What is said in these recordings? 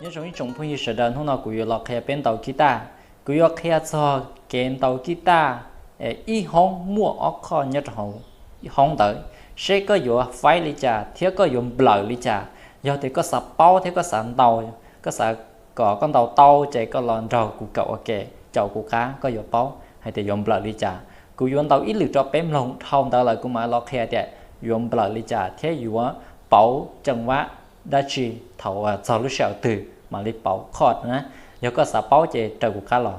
Nyob zoo ib tsoom phooj ywg sawv daws, hnub no kuv yuav los qhia peb ntaus kib taj. Kuv yuav qhia txog kev ntaus kib taj ib hoob muaj ob chord nyob rau hauv hoob ntawd, seb koj yuav faib li cas thiab koj yuav nplawm li cas. Yog tias koj xav paub thiab koj xav ntaus, koj xav kom koj ntaus tau ces koj los nrog kuv kawm ua ke, caum kuv qab koj yuav paub hais tias yuav nplawm li cas. Kuv yuav ntaus ib lwm rau peb mloog, dhau ntawd lawm kuv mam los qhia tias yuav nplawm li cas thiab yuav pauv ceem vab dab tsi thaum txog lub sij hawm twg mam li pauv chord na. Yog koj xav paub ces raws kuv qab los.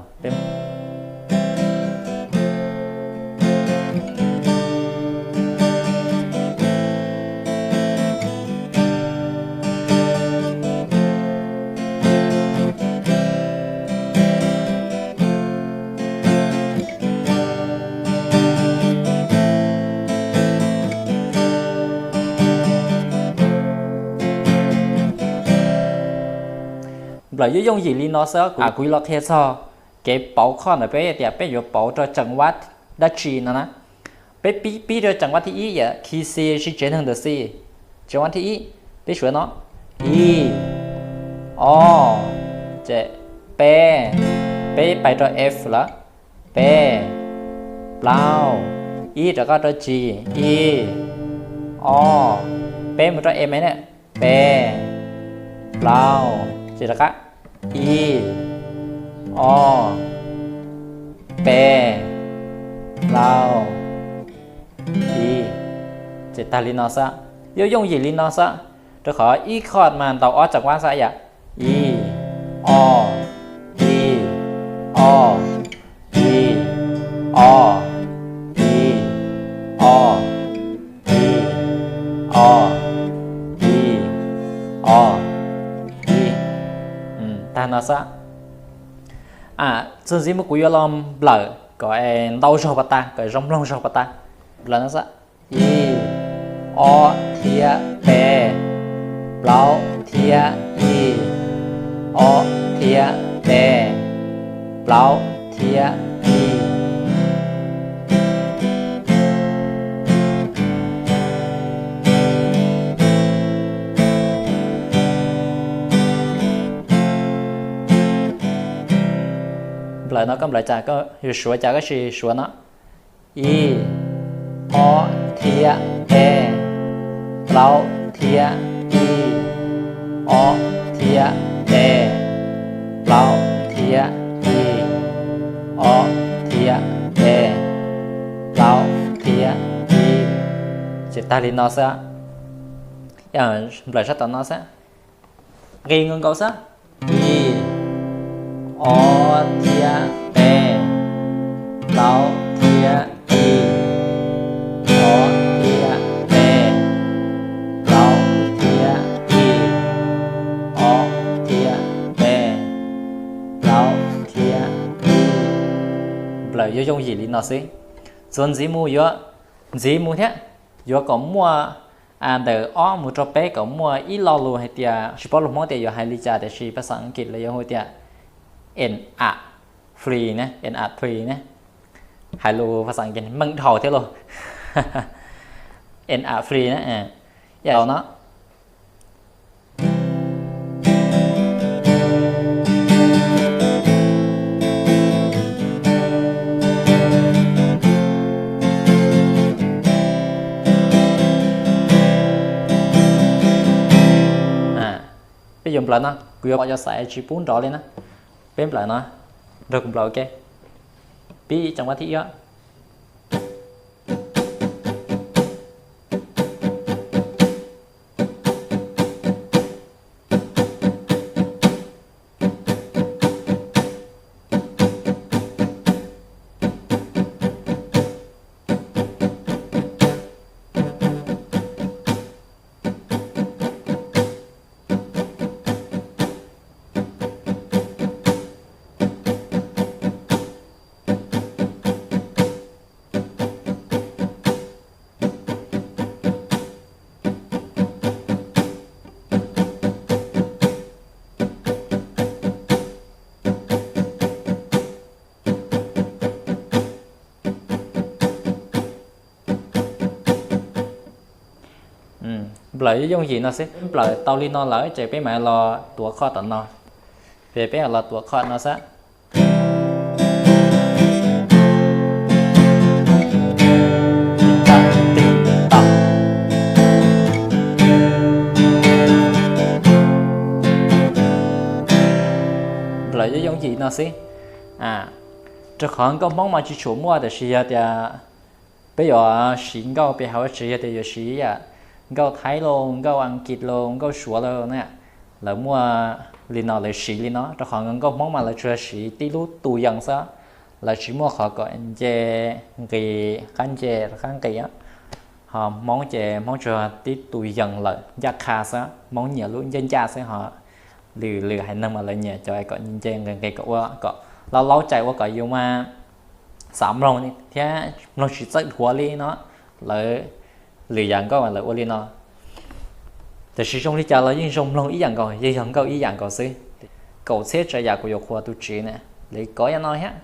Nplawm yooj yooj yim li no xwb. Kuv yuav los qhia txog kev pauv chord ntawm peb tias peb yuav pauv rau ceem vab dab tsi no na. Peb pib, pib rau ceem vab thib ib yam khi C, siv tsev neeg ntawm C. Ceem vab thib ib, peb suav no, ib, ob, ces peb, peb pais rau F lawm, peb, plaub, ib rov qab rau G, ib, ob, peb mus rau E ne, peb, plaub, ces rov qab, ib, ob, peb, plaub, ib, ces tag li no xwb. Yooj yooj yim li no xwb, rau qhov ib chord mas ntaus ob ceem vab xwb yom. Ib, ob, ib, ob, ib, ob, ib, ob, ib, ob, ib, ob, ib. Tag no xwb. Txuas ntxiv mus kuv yuav los nplawm kom ntau zaug pas tas, kom zoo mloog zaug pas tas. Nplawm no xwb. Ib, ob thiab peb, plaub thiab ib, ob thiab peb, plaub thiab ib. Nplawm no koj nplawm cas, koj yuav suav cas koj sim suav no. Ib, ob thiab peb, plaub thiab ib, ob thiab peb, plaub thiab ib, ob thiab peb, plaub thiab ib. Ces tag li no xwb. Nplawm sab tom no xwb. Nqis nkaus nkaus xwb. Ib, ob thiab peb, plaub thiab ib, ob thiab peb, plaub thiab ib, ob thiab peb, plaub thiab ib. Nplawm yooj yooj yim li no xwb. Txuas ntxiv mus yuav ntxiv mus thiab, yuav kom muaj ntawm ob mus rau peb kom muaj ib lo lus hais tias, tsis paub lus Hmoob tias yuav hais li cas tiam sis phas xas Askiv lawv yuav hu tias en a fri ne, en a fri ne. Hais lus phas xas Askiv meej dhau thiab lauj. En a fri ne. Yog no, peb yuav nplawm no, kuv yuav pom cov xais tsis pub nrov li na. Peb nplawm no, nrog kuv nplawm ua ke. Pib ceev vab thib ib. Nplawm yooj yooj yim no xwb, nplawm tau li no lawm ces peb mam los tuav chord tom no. Ces peb los tuav chord no xwb. Nplawm yooj yooj yim no xwb. Rau qhov nkauj Hmoob mas tsis tshua muaj, tiam sis yog tias peb yuav siv nkauj pem hauv tsev, yog tias yuav siv nkauj Thaib los, nkauj Askiv los, nkauj Suav los na, lawv muaj li no lawv siv li no, rau qhov nkauj Hmoob mas lawv tsuas siv tib lub tus yees xwb, lawv tsis muaj qhov kom nce nqis, qab nce qab nqis. Ho Hmoob ces Hmoob tsuas tib tus yees lawm ncaj qha xwb, Hmoob nyiam lub ncaj ncaj xwb. Ho lwm lwm haiv neeg mas lawv nyiam cov kom nce nqis nqis kom ua kom laub laub cai ua kom yus mas xav mloog thiab mloog tsis txawj dhuav li no, lawv lwm yam nkauj mas lawv ua li no. Tiam sis zoo li cas los yeej zoo mloog ib yam nkaus, yeej yog nkauj ib yam nkaus xwb. Kaum txhiab tsav yam kuv yuav qhuas tus tsev na, li kov yam no thiab.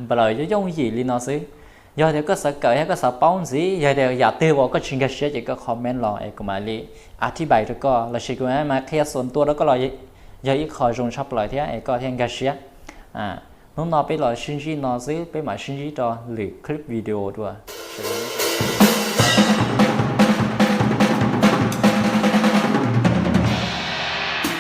Nplawm yooj yooj yim li no xwb. Yog tias koj xav kawm thiab koj xav paub ntxiv, yog tias yam twg uas koj tsis nkag siab ces koj comment los es kuv mam li a thib pais rau koj, los sis kuv mam qhia xus ntua rau koj los yog ib qho zoo tshaj plaws thiab es koj thiaj nkag siab. Hnub no peb los sib ntsib no xwb, peb mam sib ntsib rau lwm clip video dua.